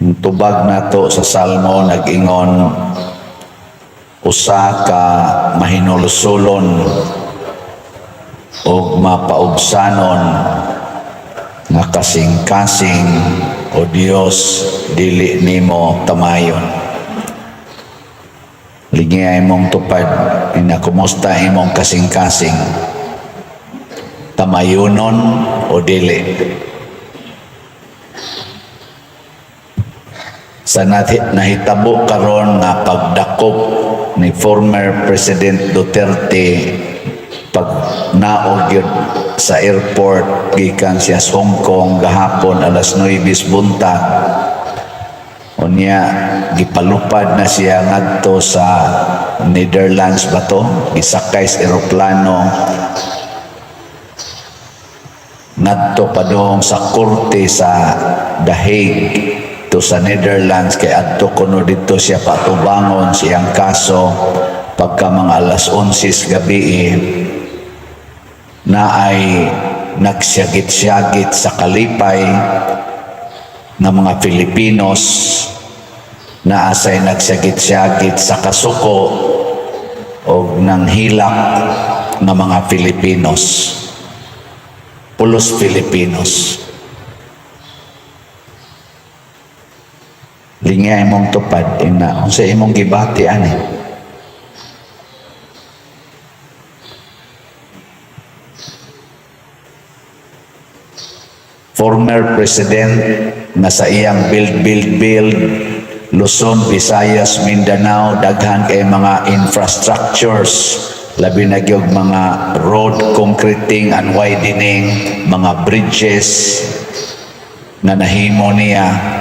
Ang tubag nato sa Salmo nag-ingon, usa ka mahinulsulon ug mapaubsanon nga kasing-kasing, o Dios, dili nimo tamayon. Lingi imong tupad ina, kumusta imong kasing-kasing? Tamayonon o dili? Sa nahitabo karon nga pagdakop ni former President Duterte, pag naog gyud sa airport gikan siya sa Hong Kong gahapon alas 9 buntag, unya gipalupad na siya ngadto sa Netherlands ba to, gisakay sa eroplano ngadto padung sa korte sa The Hague to sa Netherlands, kay adto kuno didto siya patubangon siyang kaso pagka mga alas 11 gabi na ay nagsyagit-syagit sa kalipay ng mga Filipinos, na asay nagsyagit-syagit sa kasuko o ng hilak ng mga Filipinos, pulos Filipinos. Lingya imong tupad ina, unsa imong gibati ani? Former President na sa iyang build, build, build, Luzon, Visayas, Mindanao, daghan kay mga infrastructures, labi na gyud mga road concreting and widening, mga bridges na nahimo niya.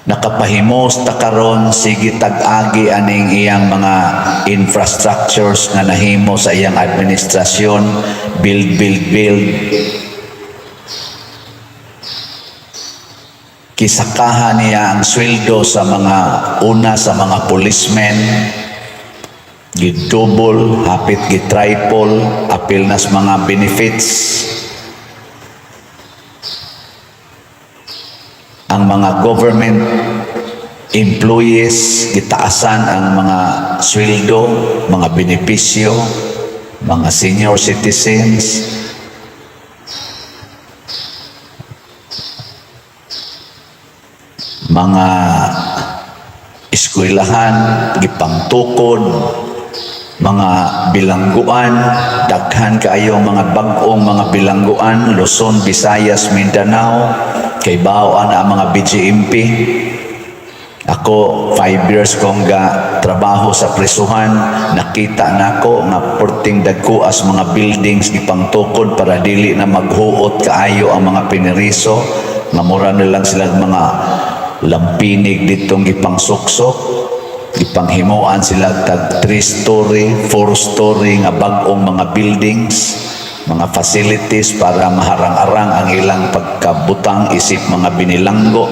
Nakapahimos ta karon, sige tag-agi aning iyang mga infrastructures nga nahimo sa iyang administrasyon, build, build, build. Kisakahan niya ang sweldo sa mga una sa mga policemen, gidouble, hapit gitriple, apil nas mga benefits. Ang mga government employees, gitaasan ang mga sweldo, mga benepisyo, mga senior citizens. Mga eskwelahan, gipangtukod, mga bilangguan, daghan kaayo mga bag-ong mga bilangguan, Luzon, Visayas, Mindanao, kay bawo na ang mga BJMP. Ako, 5 years kong ga trabaho sa prisuhan, nakita nako nga perting dagko as mga buildings gipangtukod para dili na maghuot kaayo ang mga piniriso, nga mura na lang sila mga lampinig ditong gipangsuksok, gipanghimuan sila tag 3 story, 4 story nga bag-ong mga buildings, mga facilities para maharang-arang ang ilang pagkabutang isip mga binilanggo.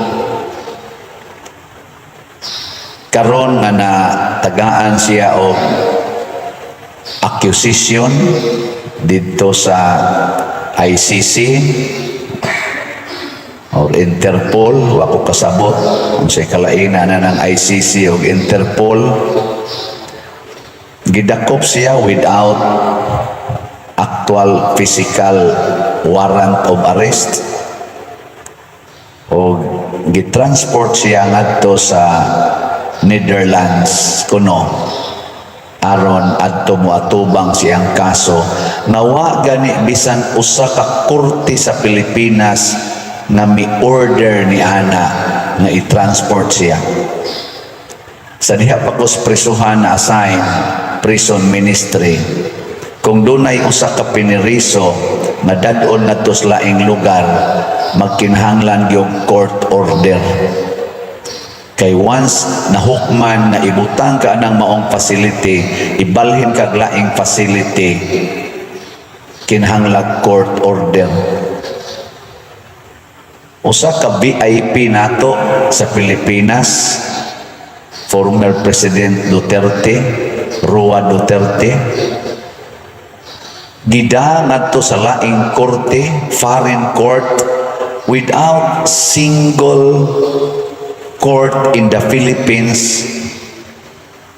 Karon nga natagaan siya og accusation didto sa ICC or Interpol, wa ko kasabot unsay kalaina na ng ICC og Interpol, gidakop siya without actual physical warrant of arrest o gitransport siya ngadto sa Netherlands kuno aron adto mo atubang siyang kaso, nga wa gani bisan usa ka korte sa Pilipinas nga mi-order ni ana nga i-transport siya. Sa diha pa ko sa prisuhan na assign prison ministry, kung dunay usa ka piniriso nga dad-on ngadto sa laing lugar, magkinahanglan gyud court order, kay once nahukman na ibutang ka ng maong facility, ibalhin kag laing facility, kinahanglan court order. Usa ka VIP nato sa Pilipinas, former President Duterte, Rua Duterte, gida ngadto sa laing korte, foreign court. Without single court in the Philippines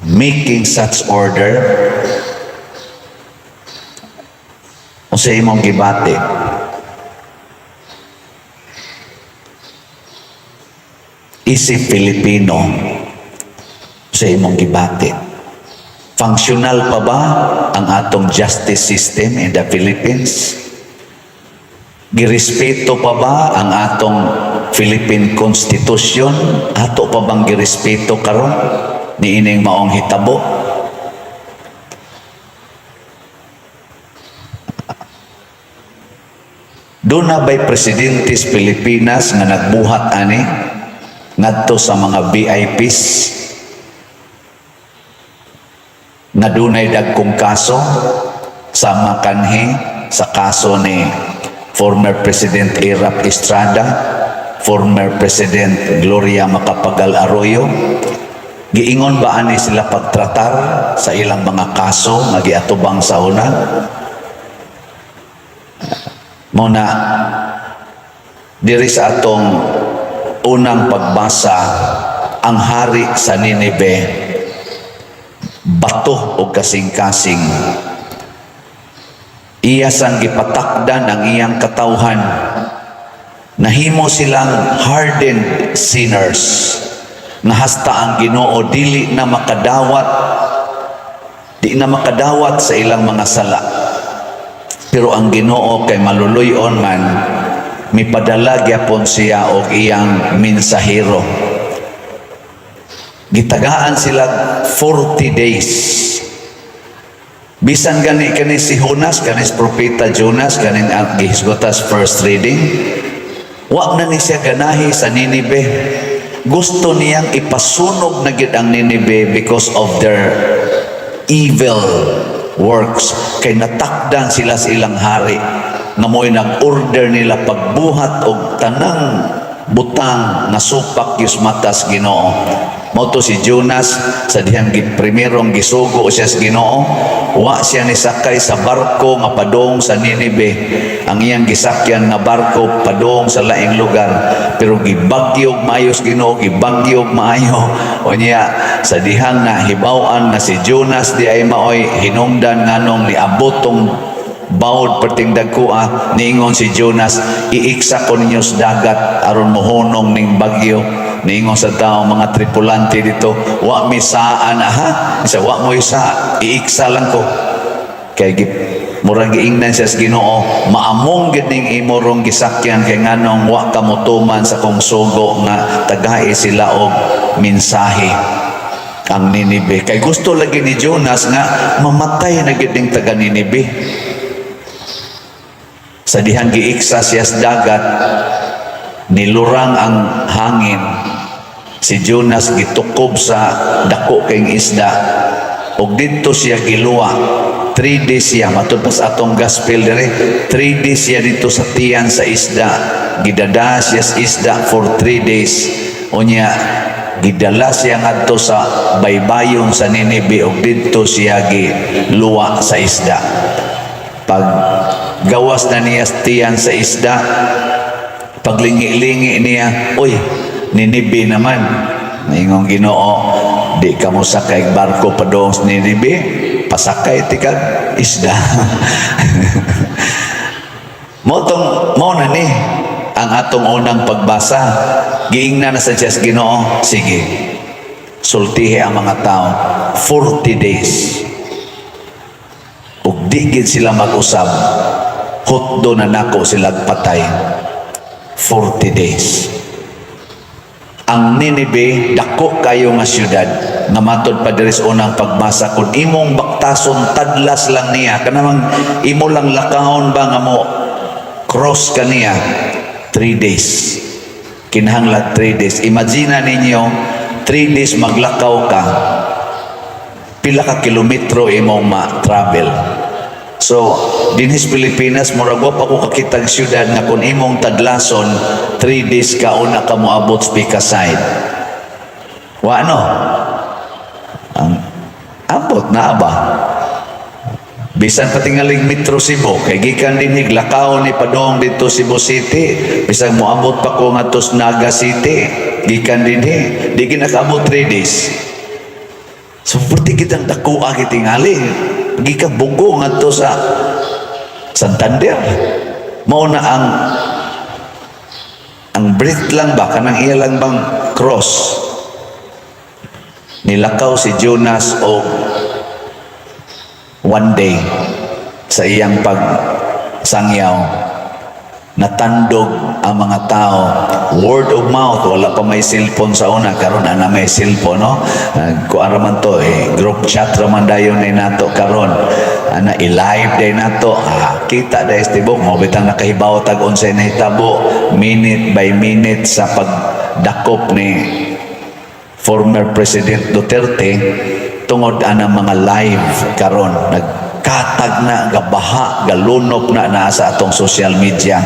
making such order, unsa imong gibati? Isip Pilipino, sa imong gibati, functional pa ba ang atong justice system in the Philippines? Girespeto pa ba ang atong Philippine Constitution? Ato pa bang girespeto karon niining maong hitabo? Doon na ba'y presidente sa Pilipinas nga nagbuhat ani ngadto sa mga VIPs nga dunay dagkong kaso, sama kanhi sa kaso ni former President Erap Estrada, former President Gloria Macapagal Arroyo? Giingon ba ani sila pagtratar sa ilang mga kaso nga giatubang sa una? Mao na diri sa atong unang pagbasa, ang hari sa Nineveh bato o kasing-kasing. Iya sang gipatakdan ang iyang katawhan. Nahimo silang hardened sinners. Nga hasta ang Ginoo dili na makadawat, di na makadawat sa ilang mga sala. Pero ang Ginoo kay maluluy-on man, mipadala gyapon siya og iyang mensahero. Gitagaan sila 40 days. Bisan gani kani si Jonas, kani si Propeta Jonas, kaning ang gihisgotas first reading, wa na ni siya ganahi sa Nineveh. Gusto niyang ipasunog na gid ang Nineveh because of their evil works. Kay natakdan sila sa ilang hari nga mo'y nag-order nila pagbuhat og tanang butang nga supak yus matas Ginoo. Mao to si Jonas, sa dihang primerong gisugo siya sa Ginoo, wa siya ni sakay sa barko nga padung sa Nineveh. Ang iyang gisakyan nga barko padung sa laing lugar, pero gibagyog maayo sa Ginoo, gibagyog maayo. Unya sa dihang na hibaw-an nga si Jonas di ay maoy hinungdan nganong niabot tong bawod perting dagkoa, niingon si Jonas, "Iiksa ko ninyo sa dagat aron mohunong ning bagyo." Niingon sa tao, mga tripulante dito, "Wa mi saan ha." Isa, "Wa mo isa, iiksa lang ko." Kay murag giingnan siya sa Ginoo, "Maamong gid ning imo rong gisakyan kay nganong wa ka motuman sa kong sugo nga tagai sila og mensahe ang Ninive." Kay gusto lagi ni Jonas nga mamatay na gid ning taga Ninive. Sa dihang giiksa siya sa dagat, nilurang ang hangin. Si Jonas gitukob sa dako kayong isda. Og didto siya giluwa. 3 days siya, matud pa sa atong gospel dire, 3 days siya dito sa tiyan sa isda. Gidada siya sa isda for 3 days. Unya, gidala siya ngadto sa baybayon sa Nineveh ug didto siya giluwa sa isda. Pag gawas na niya sa tiyan sa isda, paglingi-lingi niya, "Uy, Ninibe naman." Ingong Ginoo, "Di ka mo sakay barko padung sa Ninibe, pasakay tikag isda." Mo tong mo na ni ang atong unang pagbasa. Giingnan na sa Diyos Ginoo, "Sige. Sultihi ang mga tao 40 days. Ug di gid sila mag-usab, hutdo na nako sila patay." 40 days. Ang Nineveh, dako kayo nga syudad nga matod pa diri sa unang pagbasa, kung imong baktason, tadlas lang niya, kanamang imo lang lakahon ba nga mo cross kaniya, 3 days. Kinahanglan 3 days. Imagine ninyo, 3 days maglakaw ka, pila ka kilometro imong ma-travel. So, dinhi sa Pilipinas, murag wa pa ko kakitag syudad nga kung imong tadlason, 3 days ka una ka moabot sa Pika side. Wa, no? Ang abot na ba? Bisan patingaling Metro Cebu kay gikan dinhi, lakaw ni padong didto Cebu City, bisag moabot pa ko ngadto sa Naga City gikan dinhi, di gyud nakaabot 3 days. So pwede kitang dakoa kitingali gikan Bogo ngadto sa Santander. Mao na ang breath lang ba, kanang iya lang bang cross. Nilakaw si Jonas og one day sa iyang pagsangyaw. Natandog ang mga tao, word of mouth. Wala pa may cellphone sa una. Karon ana may cellphone, no? Kuan ra man to eh, group chat ra man dayon ni nato karon ana, i-live day nato. Ah, kita dahil sa tibok mo bitang nakahibaw tag unsay nahitabo minute by minute sa pagdakop ni former President Duterte tungod ana mga live karon. Nagkatag na, gabaha, galunop na naa sa atong social media.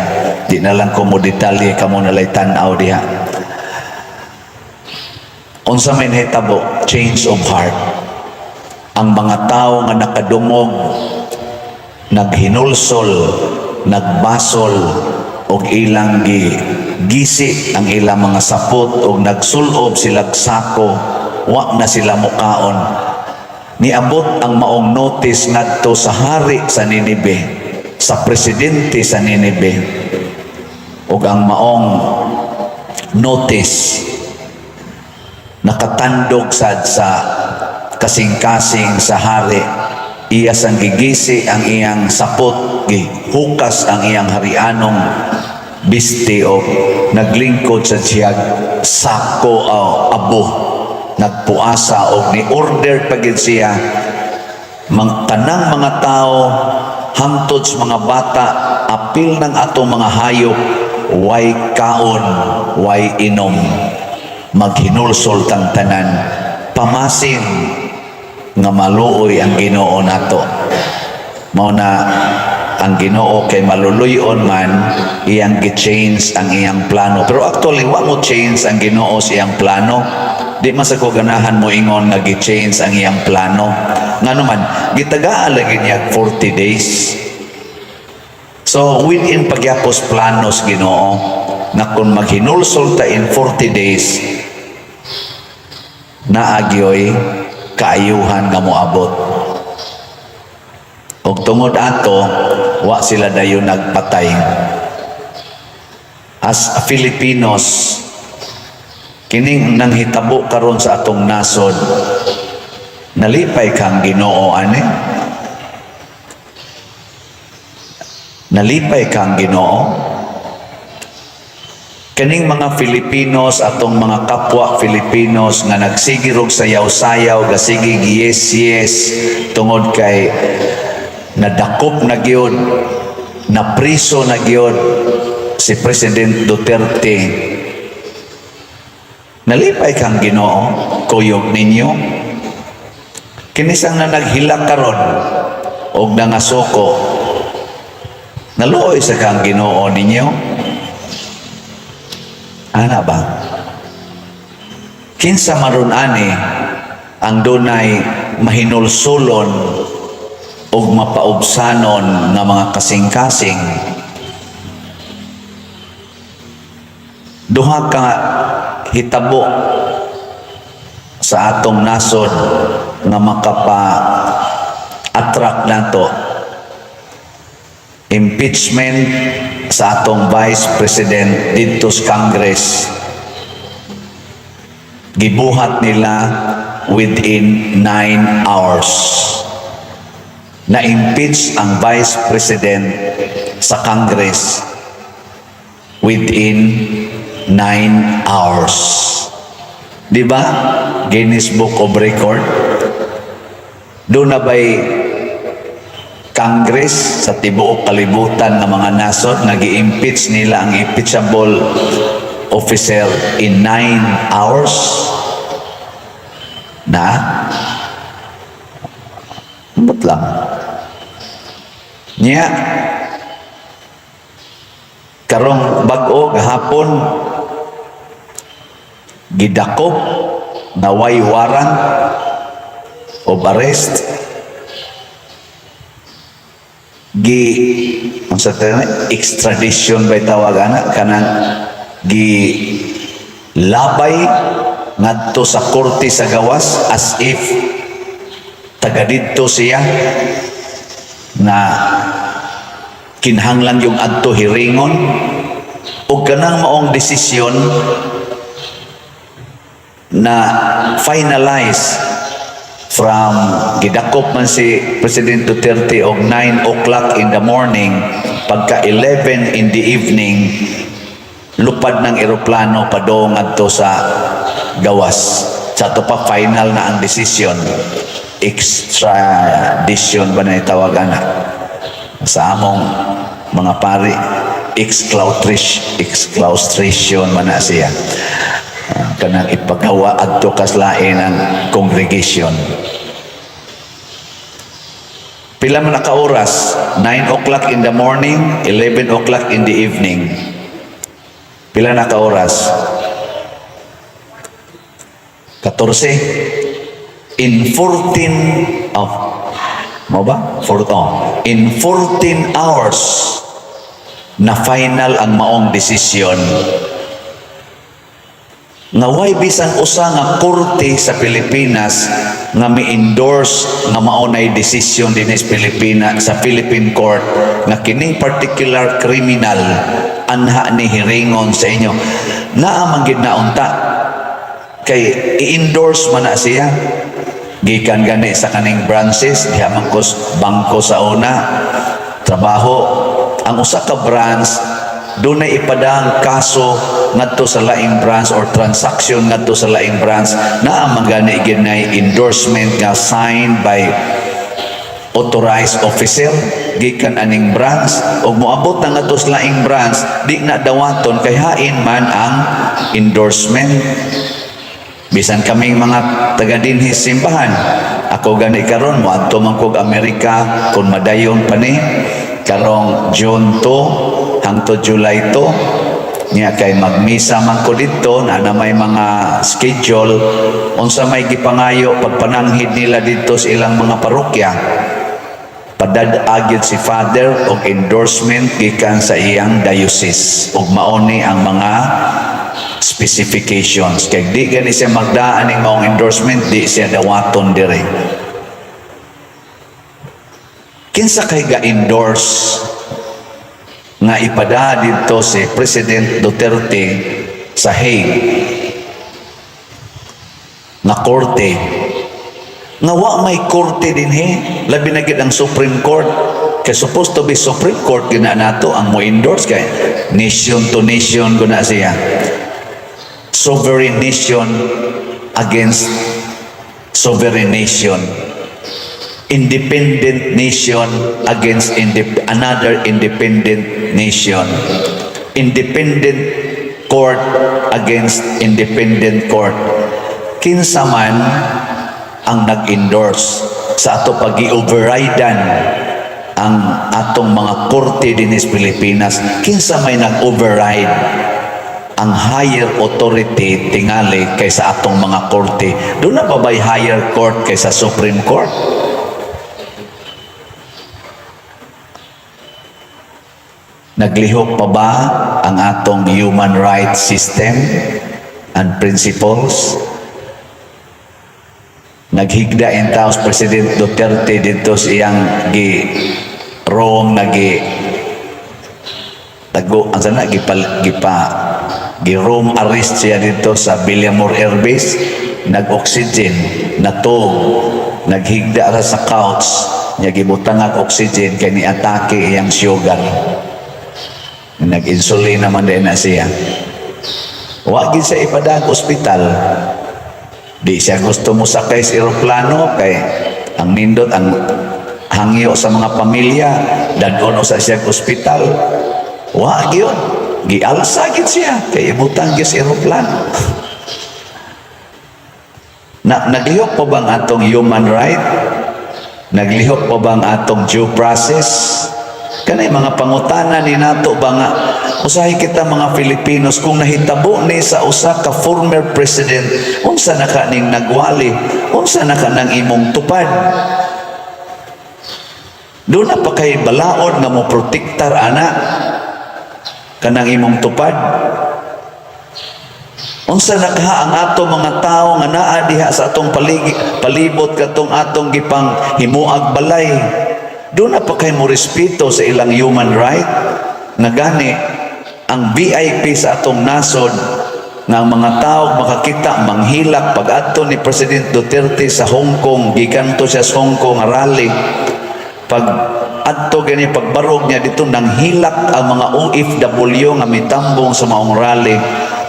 Di na lang ko mo detalye, kamo na lay tan-aw diha unsa may nahitabo. Change of heart. Ang mga tao nga nakadungog, naghinulsol, nagbasol og ilang gi gisi ang ilang mga sapot og nagsulob sila sako. Wa na sila mukaon. Niabot ang maong notice ngadto sa hari sa Ninibe, sa presidente sa Ninibe, ug ang maong notice nakatandog sad sa kasing-kasing sa hari. Iya sang gigisi ang iyang sapot, gihukas ang iyang harianong biste o naglingkod sa siyag sako o abo, nagpuasa og ni-order pa gid siya mang tanang mga tao hangtod sa mga bata, apil ng atong mga hayop, way kaon, way inom, maghinulsol tang tanan, pamasin nga maluoy ang Ginoo nato. Mao na ang Ginoo kay maluluyon man, iyang gi-change ang iyang plano. Pero actually, wa mo change ang Ginoo sa iyang plano. Di man sa ko ganahan mo ingon nga gi-change ang iyang plano. Ngano man gitagaan lagi niya 40 days. So within pagyapos planos Ginoo na kung maghinulsol ta in 40 days, naagyoy kaayuhan nga moabot. Ug tungod ato, wa sila dayon nagpatay. As Filipinos, kining nanghitabo karon sa atong nasod, nalipay kang Ginoo ani? Nalipay kang Ginoo? Kaning mga Filipinos, atong mga kapwa Filipinos nga nagsigirog sayaw-sayaw, gasige yes, tungod kay nadakop na gyud, napriso na gyud si President Duterte. Nalipay kang Ginoo kuyog ninyo? Kinisang na naghilak karon og nangasuko, naluoy sa kang Ginoo ninyo? Ana ba? Kinsa maron ani ang dunay mahinulsulon ug mapaubsanon nga mga kasing-kasing? Duha ka hitabo sa atong nasod nga makapa-attract nato: impeachment sa atong Vice President didto sa Congress. Gibuhat nila within 9 hours. Na-impeach ang Vice President sa Congress within 9 hours. Di ba? Guinness Book of Record. Doon na ba'y Congress sa tibuok kalibutan ng mga nasod nga gi-impeach nila ang impeachable officer in 9 hours? Na? Ambot lang. Niya, karong bag-o gahapon, gidakop na way warrant of arrest. Gi ang sa extradition ba tawag ana, kanang gi labay ngadto sa korte sa gawas as if taga didto siya na kinahanglan yung adto hiringon, ug kanang maong desisyon na finalize from gidakop man si President Duterte og 9 o'clock in the morning, pagka 11 in the evening lupad ng eroplano padung adto sa gawas. Sa ato pa final na ang desisyon, extradition ba na itawag ana sa among mga pari, exclaustration man na siya. Ah, kanang ipagawa adto kaslain ang congregation. Pila man ka oras? 9 o'clock in the morning, 11 o'clock in the evening, pila na ka oras? 14 in 14 of mo ba? For, oh, in 14 hours na final ang maong desisyon nga way bisan usa nga korte sa Pilipinas nga mi-endorse nga mao nay desisyon dinhi sa Pilipinas, sa Philippine Court, nga kining particular criminal anha ni hiringon sa inyo. Naa man gid na unta kay i-endorse man na siya gikan gani sa kaning branches. Diha man ko bangko sa una trabaho, ang usa ka branch dunay ipadang kaso ngadto sa laing branch or transaction ngadto sa laing branch, naa man gani gid nay endorsement nga signed by authorized officer gikan aning branch, ug moabot na ngadto sa laing branch, di na dawaton kay hain man ang endorsement. Bisan kaming mga taga dinhi simbahan, ako gani karon moadto man kog Amerika kung madayon pa ni karong June 2 hangtod July 2 niya, kay magmisa man ko didto na may mga schedule. Unsa may gipangayo pagpananghid nila didto sa ilang mga parokya, padad-a gyud si Father og endorsement gikan sa iyang diocese ug mao ni ang mga specifications, kay di gani siya magdaan ning maong endorsement, di siya dawaton dire. Kinsa kay ga-endorse nga ipada didto si President Duterte sa Hague nga korte nga wa may korte dinhi, labi na gid ang Supreme Court, kay supposed to be Supreme Court gina nato ang mo endorse, kay nation to nation guna siya, sovereign nation against sovereign nation, independent nation against another independent nation, independent court against independent court? Kinsa man ang nag-endorse sa ato pag-overridean ang atong mga korte dinhi sa Pilipinas? Kinsa may nag-override ang higher authority tingali kaysa atong mga korte? Duna pa ba'y higher court kaysa Supreme Court? Naglihok pa ba ang atong human rights system and principles? Naghigda in taos President Duterte dito sa iyang gi wrong na gi tago ang sana gipa, gipa gi room arrest siya dito sa Villamor Air Base, nag-oxygen natog, naghigda ra sa couch niya, gibutang ang oxygen kay ni-atake iyang sugar. Nag-insulin naman din na siya. Wa gid siya ipadag ospital. Di siya gusto mo sakay sa eroplano kay ang nindot ang hangyo sa mga pamilya, dad-on usa siya ospital. Wa gyud, gialsa gid siya kay ibutang gyud sa eroplano. Na naglihok pa bang atong human right? Naglihok pa bang atong due process? Kanay mga pangutana ni nato ba nga usahay kita mga Filipinos, kung nahitabo ni sa usa ka former president, unsa na ka ning nagwali? Unsa na ka nang imong tupad? Duna pa kay balaod nga mo protektar ana kanang imong tupad. Unsa na kaha ang ato mga tao nga naa diha sa atong palibot, katong atong gipang himuag balay? Duna pa kay mo respeto sa ilang human right? Nga gani ang VIP sa atong nasod nga ang mga tao makakita manghilak. Pag-adto ni President Duterte sa Hong Kong, gikan to siya sa Hong Kong nga rally, pag adto gani, pagbarog niya dito, nanghilak ang mga OFW nga mitambong sa maong rally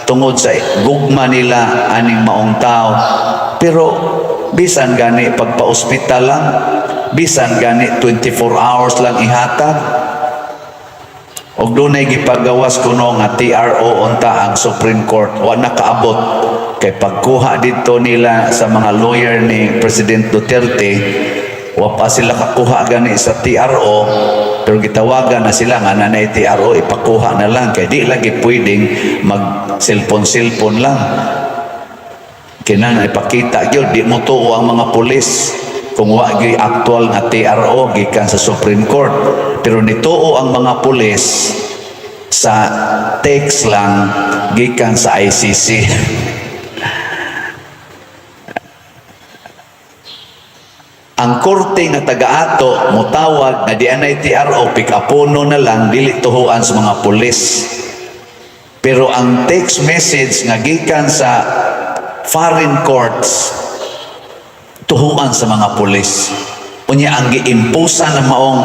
tungod sa gugma nila aning maong tao. Pero bisan gani pagpa-ospital lang, bisan gani 24 hours lang ihatag, og dunay gipagawas kuno nga TRO unta ang Supreme Court, wa nakaabot kay pagkuha dito nila sa mga lawyer ni President Duterte, wa pa sila kakuha gani sa TRO, pero gitawagan na sila nga nanay TRO, ipakuha na lang kay di lagi pwedeng mag cellphone cellphone lang. Kinahanglan ipakita gyud. Di mo tuo ang mga pulis kung wa gyud actual nga TRO gikan sa Supreme Court, pero nituo ang mga pulis sa text lang gikan sa ICC. Ang korte nga taga-ato motawag nga di anay TRO, pikapuno na lang, dili tuhuan sa mga pulis. Pero ang text message nga gikan sa foreign courts, tuhuan sa mga pulis. Unya ang giimpusa na maong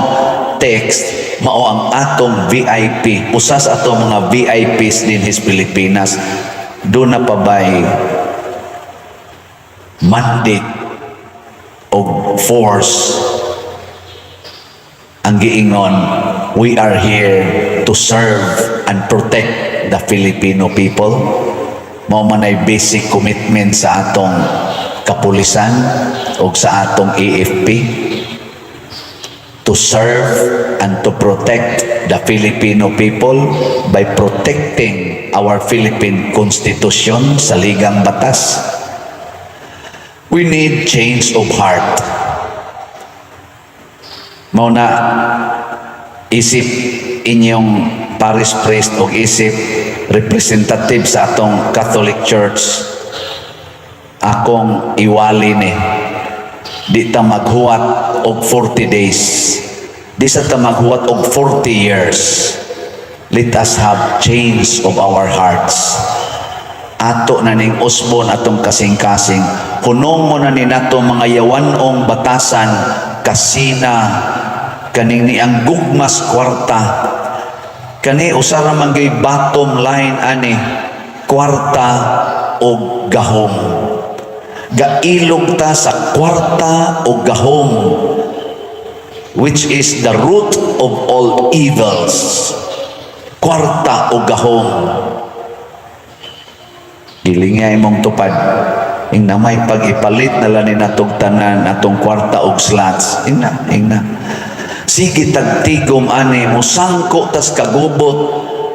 text, mao ang atong VIP, usa sa atong mga VIPs dinhi sa Pilipinas. Duna pa bay mandate og force ang giingon, "We are here to serve and protect the Filipino people"? Mao man ay basic commitment sa atong kapulisan o sa atong AFP, to serve and to protect the Filipino people by protecting our Philippine Constitution, Saligang Batas. We need change of heart. Mao na, isip inyong parish priest o isip representative sa atong Catholic Church, akong iwali ni, di ta maghuwat og 40 days, di sa ta maghuwat og 40 years. Let us have change of our hearts. Ato na ning usbon atong kasing-kasing. Hunong na ni nato mga yawanong batasan, kasina, kaning ni ang gugmas kwarta. Kani usa ra man gyud bottom line ani, kwarta og gahom. Gailog ta sa kwarta o gahom, which is the root of all evils. Kwarta o gahom. Gilinga imong tupad. Ingna may pag-ipalit na lang ni natong tanan atong kwarta og slots. Ingna, ingna. Sige tagtigom ani, musangko tas kagubot.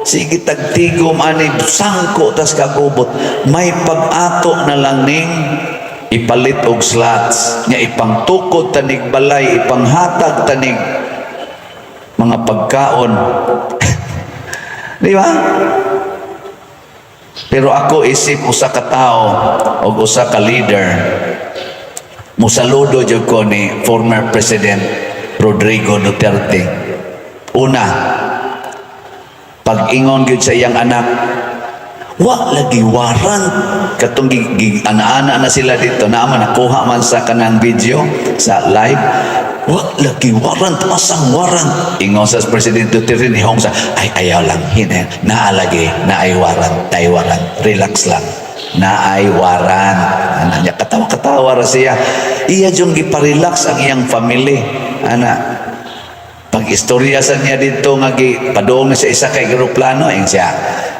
Sige tagtigom ani, sangko tas kagubot. May pag-ato na lang ning ipalit og slots nga ipangtukod tanig balay, ipanghatag tanig mga pagkaon. Di ba? Pero ako, isip usa ka tawo o usa ka leader, musaludo jud ko ni former President Rodrigo Duterte. Una, pag-ingon gyud sa iyang anak, "Wa lagi warrant," katong ana-ana na sila dito, naa man nakuha man sa kanang video sa live. "Wa lagi warrant, asang warrant?" Ingon sa President Duterte ni Hong sa, "Ay, ayaw lang, hinay, naa lagi, naay warrant, naay warrant, relax lang, naay warrant." Ana niya, katawa-katawa ra siya. Iya jung giparelax ang iyang family. Ana, pag istorya sa niya dito nga gi padung na sa isa kay eroplano, ing siya,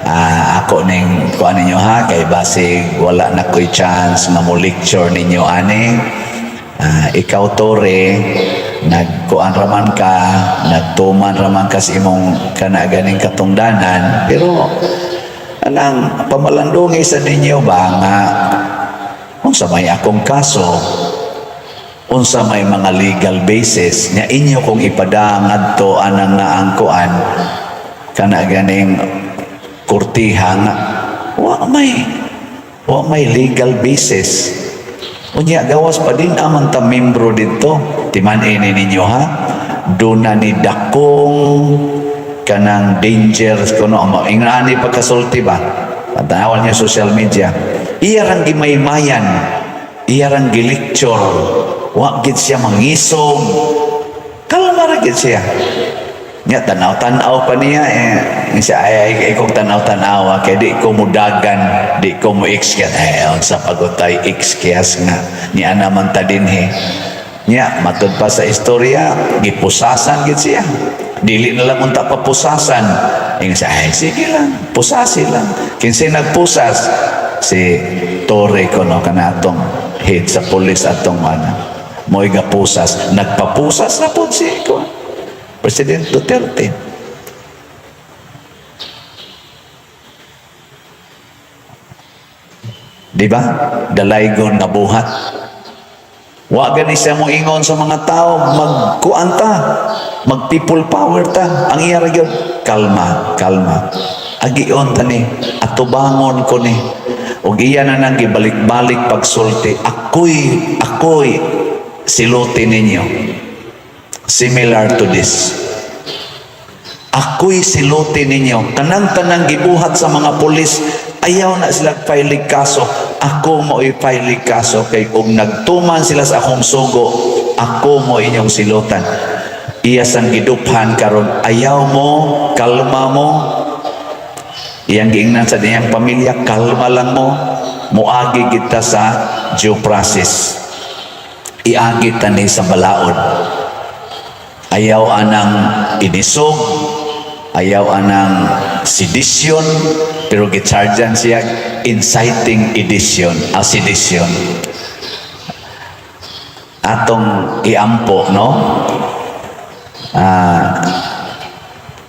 "Ah, ako ning kuan ninyo ha, kay basig wala na ko'y chance nga mo lecture ninyo ani. Ah, ikaw Tore, nagkuan raman ka, nagtuman raman ka sa imong kana ganing katungdanan, pero anang pamalandungi sa ninyo ba nga unsa may akong kaso?" Unsa may mga legal basis nya inyo kung ipadang ngadto anang nga ang kuan kana ganing kurtiha nga wa may legal basis? Unya gawas pa din amang ta membro dito. Timan-ini ninyo ha, duna ni dakong kanang danger kuno mo ingani pagkasulti ba. Tanawan niya social media, iya rang gimaymayan, iya rang gilecture. Wa gid siya mangisog, kalma ra gid siya. Nya tanaw-tanaw pa niya eh. Siya ay ay ay kung tanaw-tanaw kay di ko mudagan, di ko mo excuse. Eh, unsa pagutay excuse nga niya naman ta dinhi. Nya matud pa sa istorya, gipusasan gid siya. Dili na lang unta papusasan. Ingon siya, ay sige lang, pusasi lang. Kinsay nagpusas? Si Torre kono, kanatong head sa pulis atong ano. Mo'y gapusas. Nagpapusas na po si ko President Duterte. Di ba? Dalaygon nga buhat. Wa gani siya mo ingon sa mga tao, magkuan ta, mag people power ta. Ang iya ra gyud, kalma, kalma. Agion ta ni, atubangon ko ni. Ug iya na nang gibalik-balik pagsulti, ako'y, ako'y siluti ninyo. Similar to this. Ako'y siluti ninyo. Kanang-tanang gibuhat sa mga pulis, ayaw na sila filing kaso. Ako mo i-filing kaso kay kung nagtuman sila sa akong sugo, ako mo inyong silutan. Iya sang giduphan karon, ayaw mo, kalma mo. Iyang giingnan sa niyang pamilya, kalma lang mo. Muagi kita sa due process. Iagi ta ni sa balaod. Ayaw anang inisog, ayaw anang sedition, pero gichargean siya inciting edition, a sedition. Atong iampo, no?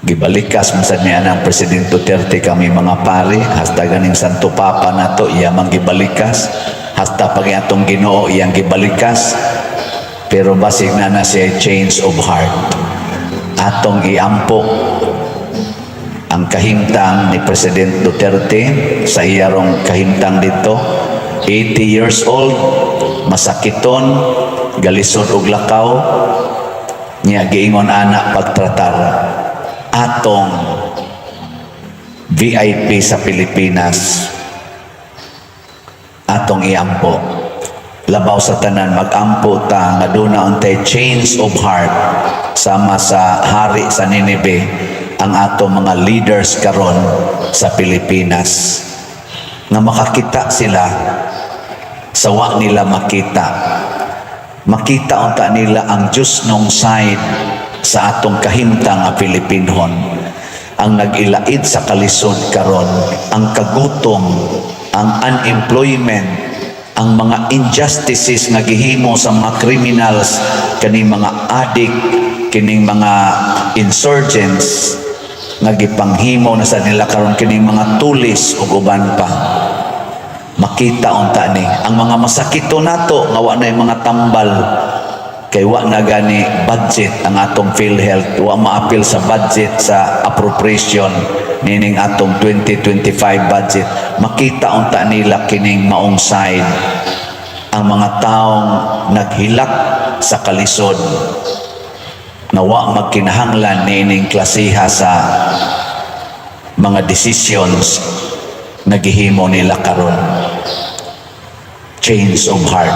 Gibalikas man sad niya ng President Duterte kami mga pari, hasta ganing Santo Papa nato iya man gibalikas, hasta pag atong Ginoo iyang gibalikas, pero basig na na siya change of heart. Atong iampo ang kahimtang ni President Duterte sa iyarong kahimtang dito. 80 years old, masakiton, galisod og lakaw niya, giingon ana pagtratar atong VIP sa Pilipinas. Atong iampo. Labaw sa tanan, magampo ta nga duna untay change of heart sama sa hari sa Nineveh ang ato mga leaders karon sa Pilipinas, nga makakita sila sa wa nila makita. Makita unta nila ang Diyos nung side sa atong kahimtang nga Pilipinhon. Ang nag-ilaid sa kalisod karon, ang kagutom, ang unemployment, ang mga injustices nga gihimo sa mga criminals, kaning mga addict, kining mga insurgents nga gipanghimo na sa nila karon, kining mga tulis ug uban pa. Makita unta ni ang mga masakito nato nga wa na mga tambal kay wa na gani budget ang atong PhilHealth, wa maapil sa budget sa appropriation nining atong 2025 budget. Makita unta nila kining maong side, ang mga taong naghilak sa kalisod nga wa magkinahanglan niining klasiha sa mga decisions na gihimo nila karon. Change of heart.